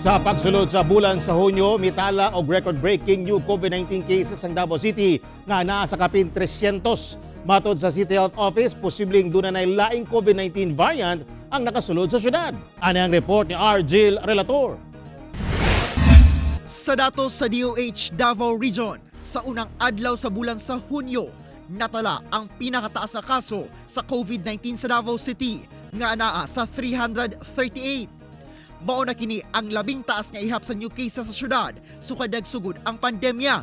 Sa pagsulod sa bulan sa Hunyo, mitala og record-breaking new COVID-19 cases ang Davao City nga naa sa kapin 300. Matod sa City Health Office, posibleng duna nay laing COVID-19 variant ang nakasulod sa syudad. Ani ang report ni Argil Relator. Sa datos sa DOH Davao Region, sa unang adlaw sa bulan sa Hunyo, natala ang pinakataas na kaso sa COVID-19 sa Davao City nga anaa sa 338. Mao na kini ang labing taas nga ihap sa new cases sa syudad sukad nagsugod ang pandemya.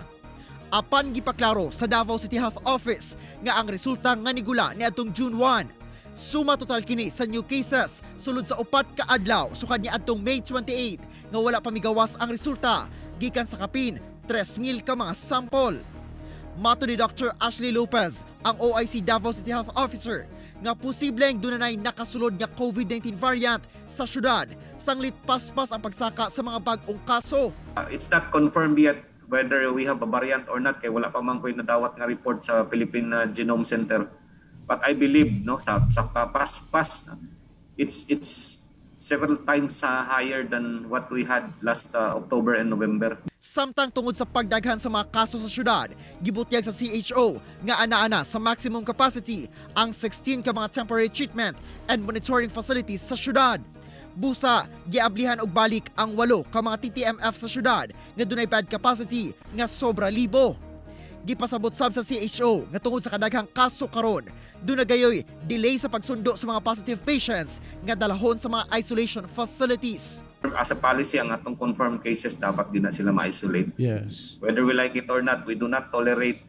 Apan gipaklaro sa Davao City Health Office nga ang resulta nga nigula niadtong June 1. Suma total kini sa new cases sulod sa 4 ka adlaw sukad niadtong May 28 nga wala pa migawas ang resulta gikan sa kapin 3,000 ka mga sample. Matod ni Dr. Ashley Lopez, ang OIC Davao City Health Officer, nga posibleng dunay nakasulod nga COVID-19 variant sa syudad sanglit paspas ang pagsaka sa mga bag-ong kaso. It's not confirmed yet whether we have a variant or not kay wala pa man ko'y nadawat nga report sa Philippine Genome Center. But I believe, no, sa paspas, it's several times higher than what we had last October and November. Samtang tungod sa pagdaghan sa mga kaso sa syudad, gibutyag sa CHO nga ana-ana sa maximum capacity ang 16 ka mga temporary treatment and monitoring facilities sa syudad. Busa, giablihan og balik ang 8 ka mga TTMF sa syudad nga dunay bed capacity nga sobra libo. Gipasabot sab sa CHO nga tungod sa kadaghang kaso karon, duna gayoy delay sa pagsundo sa mga positive patients nga dalahon sa mga isolation facilities. As a policy, ang atong confirmed cases, dapat din na sila ma-isolate. Whether we like it or not, we do not tolerate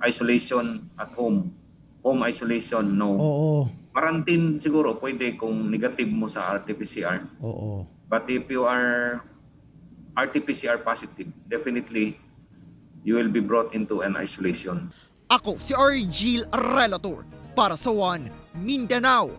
isolation at home. Home isolation, no. Quarantine siguro pwede kung negative mo sa RT-PCR. But if you are RT-PCR positive, definitely you will be brought into an isolation. Ako si Argil Relator para sa One Mindanao.